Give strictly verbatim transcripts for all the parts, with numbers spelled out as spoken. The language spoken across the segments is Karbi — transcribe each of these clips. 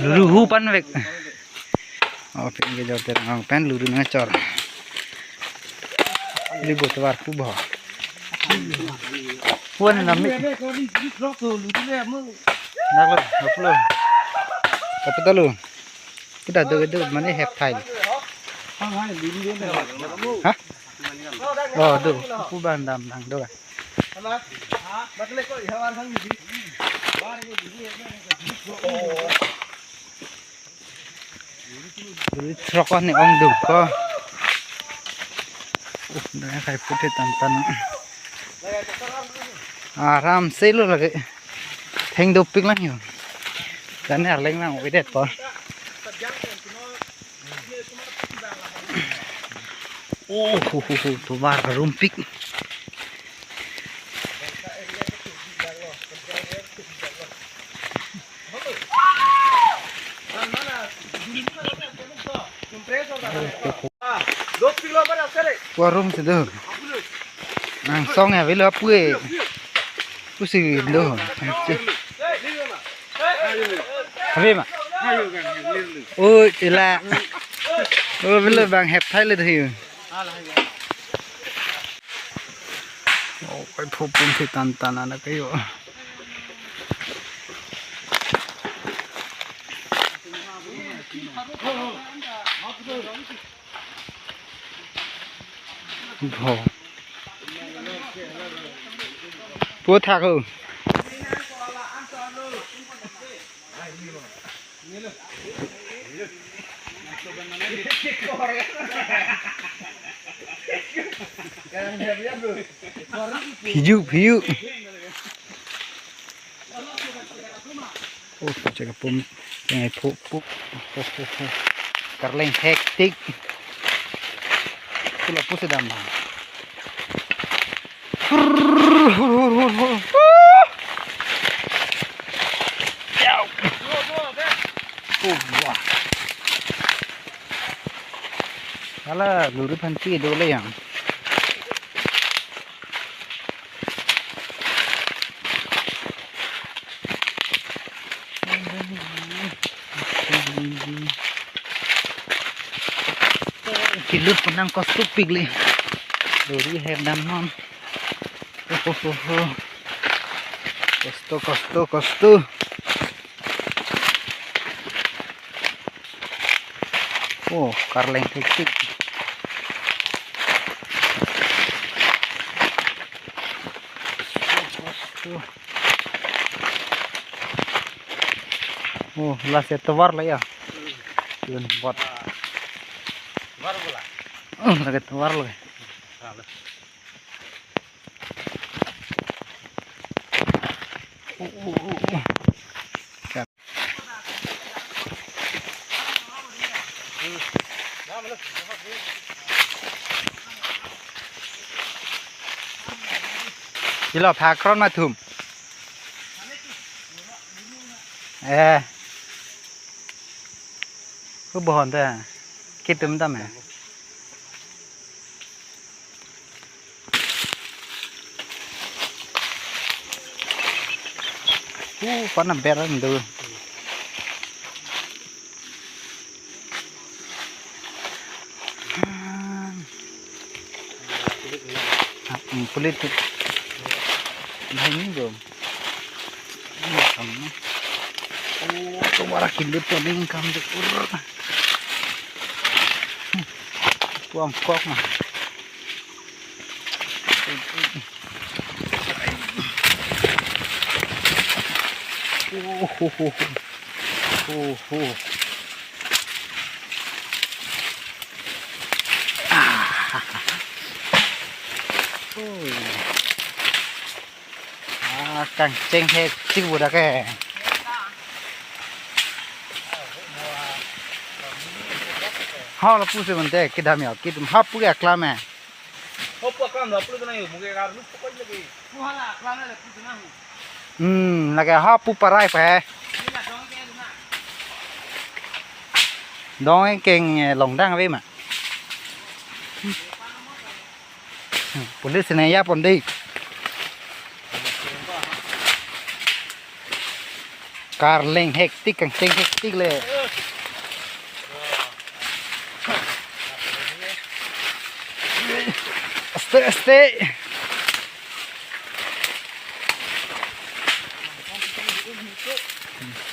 Luru hu pan vek. Oh, pen ke jor terang pen luru nang chor. Li bo tovar pu bo. Puan nami. Nak lo, nak lo. Tapi talu. Kita do do mane hep thai. Hah? Oh, do. Pu ban dam nang do. Throk ko ni ong dum ko. Uh, dai khai pute tan tan. Aram se lo lagi. Theng dopik lang yo. Dan arleng lang oidet po. Oh, ho, ho, ho, tovar rumpik. Warum si do. Nang song ya velo pue. Pusi do. Ave ma. Oh, chila. Oh, velo bang hep thai le thai. Oh, kai phu pum si tan tan ana kayo. Bo. Pu thak ho. Phiju, phiju. Oh, chak pum, chak pum, pum, pum, pum, pum. Karleng hektik. Pula pusi dam. Oh, wah. Ala luru phan pi do le yang. Kilut penang kostuk pigli. Lori herdam non. Oh, oh, oh, oh. Kosto, kosto, kosto. Oh, karleng hektik. Oh, lasi tovar la ya. Yun bot. Tovar bola. Oh, lake tovar lake. Oh, oh, oh, oh. Kilo phak kron ma thum. Eh. Ko bohon ta. Kitum ta me. Uh, pana beran do. Ah, hmm, kulit tu. Nah, ini dong. Ini kamu. Oh, tu bara kilut tu ning kam tu. Tuang kok mah. Oh, ho, ho, ho. Oh, ho. Ah. Oi. Ah, kangcheng hektik bu dak ke. Ha lapusi mante kedam ya, kedam ha pu ya klam eh. Ho pu aklam lapu kana yo, muke kar lu pokoi lagi. Hmm, lake ha pu parai pa he. Dong keng, eh, longdang ave ma. Police ne ya pon dei. Karleng hektik, kangteng hektik le. Aste, aste.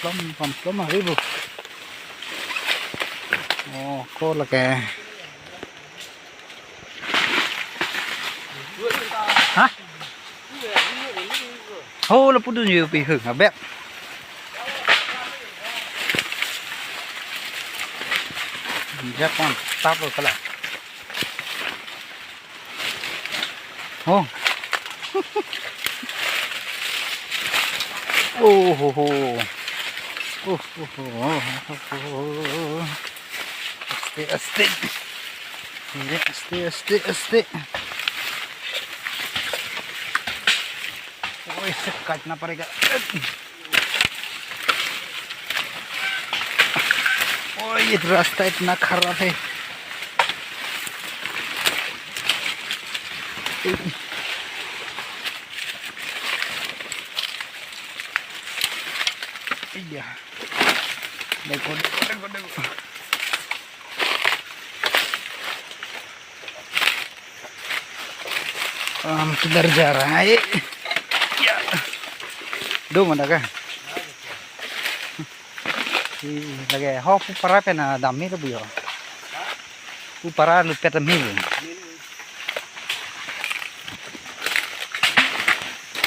Plom, plom, plom, ari bu. Oh, ko lake. Hah? Ho, lapu dun yo pi hung abet. Jak on tap lo kala. Oh. Oh, ho, ho. Oh, oh, oh, oh, oh, oh. Aste, aste. Aste, aste, aste, aste. Oi, sekat na parega. Oi, ये रास्ता इतना खराब है. Iya. Deko, deko, deko, deko. Um, sekedar jarai. Ya. Do mana ka? Ih, lake ho pu para pen dam ni lo bu yo. Pu para lupet dam ni lo.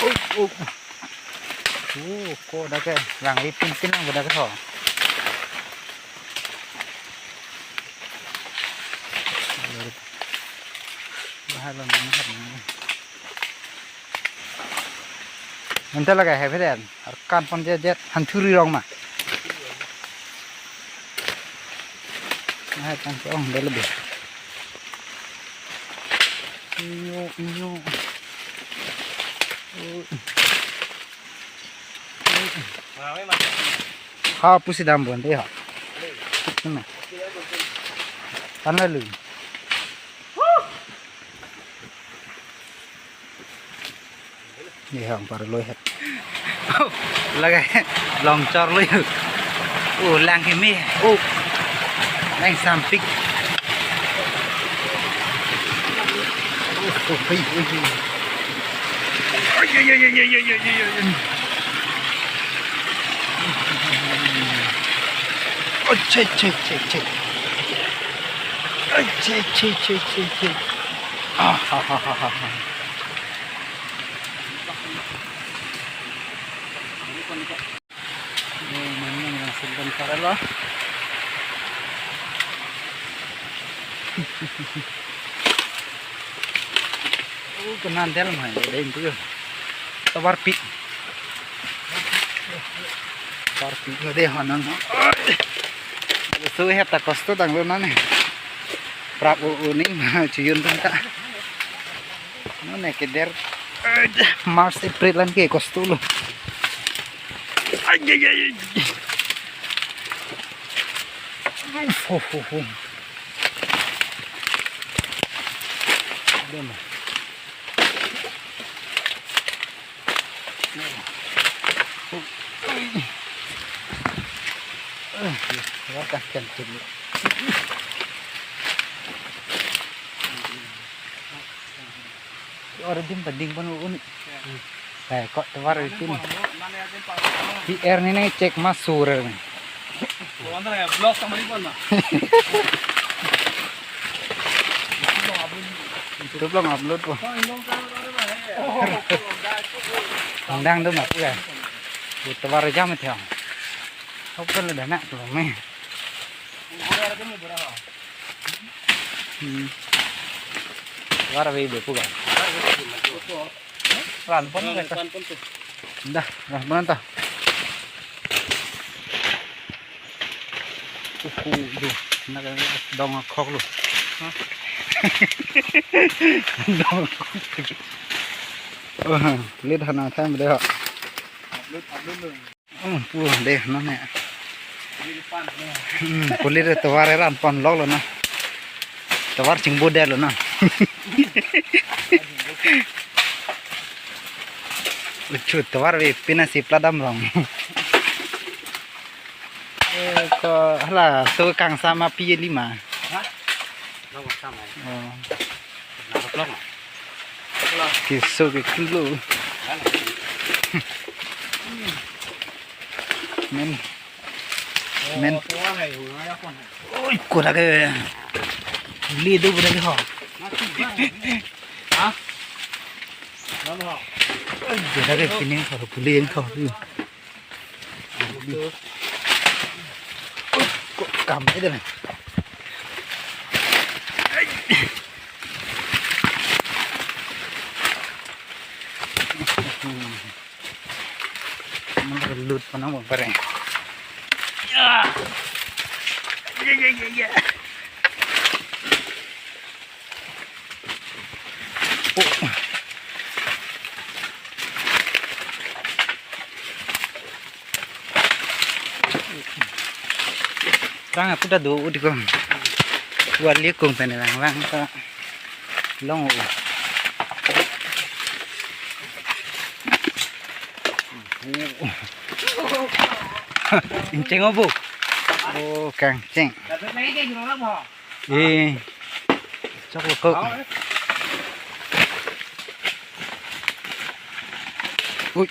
Oh, oh. Oh, ko dak ke rang ipin pin lang dak ke ho. Bahalo ni, bahalo ni. Anta lake hephet an, arkan pon jet jet, hanthuri rong ma. Hai tang ke ong dele be. Inyo, inyo. Oh. Ha pusi dam bon de ha. Tik na. Tan lalu. Ni hang par loi het. Lake long chor loi. Oh, lang himi. Oh. Lang sampik. Oh, oh, oh, oh. Oi, oi, oi. Oh, che, che, che, che. Oi, che, che, che, che, che. Ah, ha, ha, ha, ha, ha. Oh, mane, mane, sedang paralo. Oh, kenandel mai, dei itu. Tovar pi. Tovar pi, dei hanan. So, heta kosto dang lo nane. Prap o, o ning, chuyun tangka. Nune keder. March, April an ke kosto lo. Ay, ay, ay, ay. Uf, uf, uf, uf. Dema. Uf. Ay. Ay, ya, kan, kan, kan. Ora dim ta ding pon un. Hai, ko tovar ipin. P R ni nang cek masuk ni. Blog sama ipon na. YouTube lang upload po. Dang do ma pu ya. Tovar jam theo. Hop kan le dana tu me. Hmm. Tovar ave be pu ga. Ran pon ka. Dah, ran pon ta. Uku do, nak dong khok lo. Dong khok. Oh, lit hana tham de ha. Upload, upload lo. Oh, pu de no ne. Hmm, kulit tovar ran pon lok lo na. Tovar chingbo de lo na. Uchu tovar ave pina si pladam rong. Ko hala so kangsam api lima. Ha? Lo kangsam ai. Oh. Na lo ma. Keso ke kilo. Men. Men. Oi, koda ke. Li do koda ke ho. Ha? Lo ho. Koda ke pining ho, puli yang ho. Kam ida na. Lut panang bang pare. Ya. Ya, ya, ya, ya. Oh. Rang apu ta do u di ko. Wali kung pen rang rang ta long u. Ingcheng o bu. Oh, kangcheng. Eh, chok lo ko. Ui.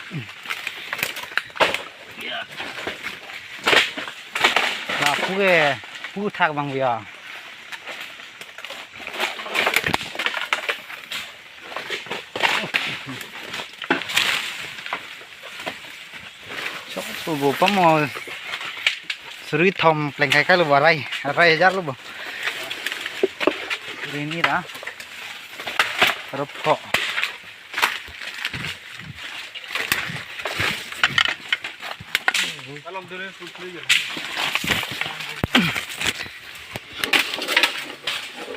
Lapu ke, pu thak bang ya. Chok lo bo pamo. Suri thom pleng kai kai lo bo arai, arai hajar lo bo. Suri ni ra. Rop ko.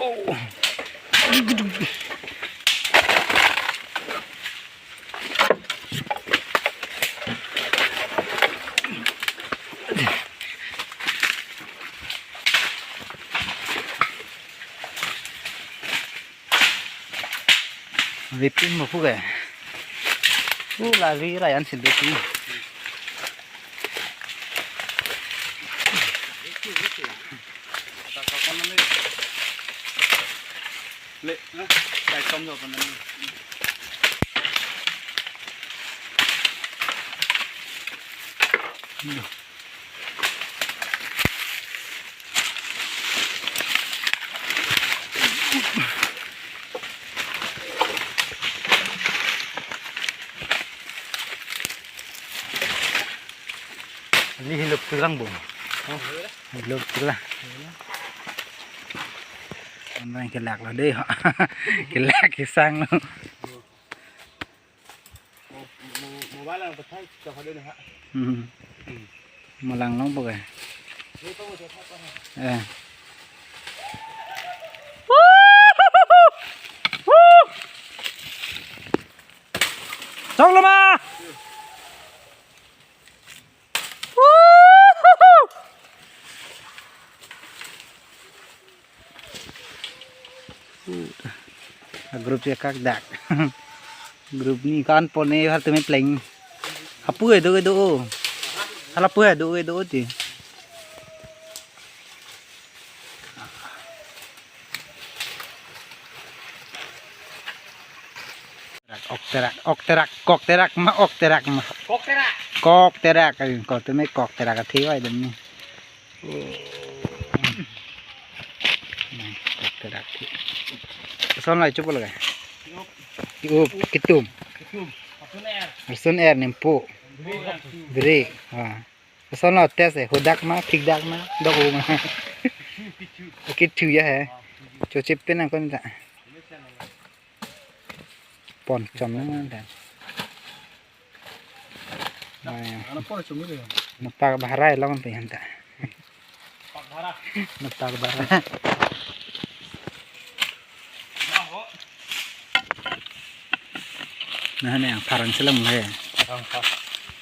Oh. Ripin mo pu ke. Pu la ri ra yan sin de pu. Le, na, kai tom do pan. Ni hilop tulang bo. Hilop tulang. Orang kelak lo deh. Kelak kesang lo. Mo, mo, mobile ang pathai, chok hade na ha. Hmm. Hmm. Malang long bo ke. Ni pa mo chok ha pa ha. Eh. Chok lo ma. A group si akak dak. Group ni kan pon e har tumi pleng. Apu e do e do o. Hala pu e do e do o ti. Ok terak, ok terak, kok terak ma, ok terak ma. Kok terak. Kok terak, ay, kok terak, kok terak, ati wa dum ni. Oh. Kok terak. Son lai chup laga. Up, kitum. Kitum. Asun er. Asun er nempo. Beri. Beri. Ha. Ason lo test e, hodak ma, phikdak ma, dok ma. Kitu ya he. Chochip pen angkon ta. Pon chom na ta. Ay. Ano pon chom ni. Napak bahara long pe han ta. Pak bahara. Napak bahara. Nah, ini yang parang selam lah ya. Parang pas.